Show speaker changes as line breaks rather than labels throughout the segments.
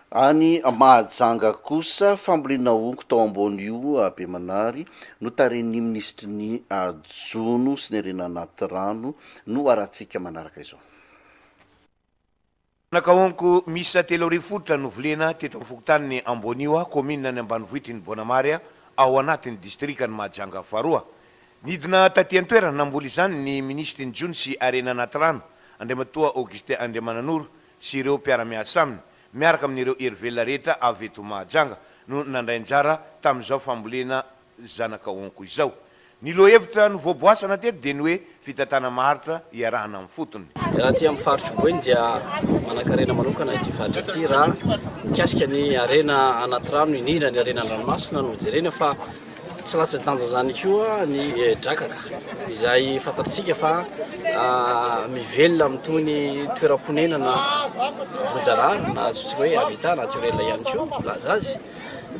Any Mahajanga kosa, fambolena honko tao Ambonio Bemanary, notarihin'ny minisitry ny Jono sy ny harena anaty rano no arahantsika manaraka izao.
Zanaka honko miisa 30 fototra novolena teto amin'ny fokontanin'i Ambonio, kaominina any ambanivohitry ny Bonamary, ao anatin'ny distrikan'i Mahajanga faharoa. Nidina taty an-toerana namboly izany ny minisitry ny Jono sy harena anaty rano, Andriamatoa Augustin Andriamananoro, sy ireo mpiara-miasa aminy, miaraka amin'ireo hery velona rehetra avy eto Mahajanga no nandray anjara tamin'izao fambolena zanaka honko izao. Ny lohahevitra novoaboasana teto dia ny hoe fitantana maharitra iarahana amin'ny fotony.
Raha aty amin'ny faritr'i Boeny dia manankarena manokana ity faritra ity raha mikasika ny harena anaty rano, indrindra ny harena an-dranomasina no jerena fa Tsy latsa-danja izany koa ny drakaka izay fantatsika fa mivelona amin'itony toeram-ponenana voajanahary na antsointsika hoe habitat naturel ihany koa milaza azy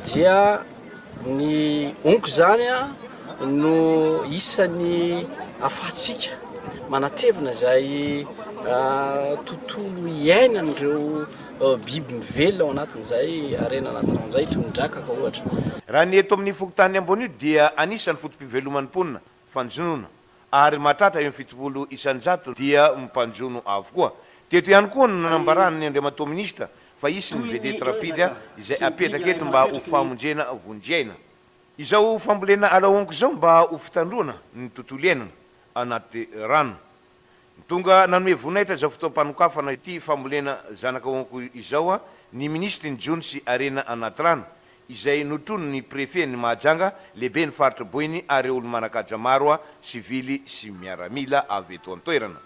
dia ny honko izany no isan'ny ahafahantsika manatevina izay tontolo iainan'ireo Biby mivelona ao anatin'izay harena anaty rano izay toy ny drakaka ohatra.
Raha ny eto amin'ny fokontany Ambonio dia anisan'ny foto-piveloman'ny mponina fanjonoana ary mahatratra eo amin'ny 70% dia mpanjono avokoa. Teto ihany koa no nanambaran'ny Andriamatoa Minisitra fa hisy ny vedette rapide izay apetraka eto mba ho famonjena vonjy aina. Izao fambolena ala honko izao mba ho fitandroana ny tontolo iainana anaty rano. Tonga nanome voninahitra izao fotoam-panokafana ity fambolena zanaka honko izao ny minisitry ny Jono sy Harena anaty rano, izay notronin'ny Prefet-n'i Mahajanga, lehiben'ny faritra Boeny ary olo-manan-kaja maro sivily sy miaramila avy eto an-toerana.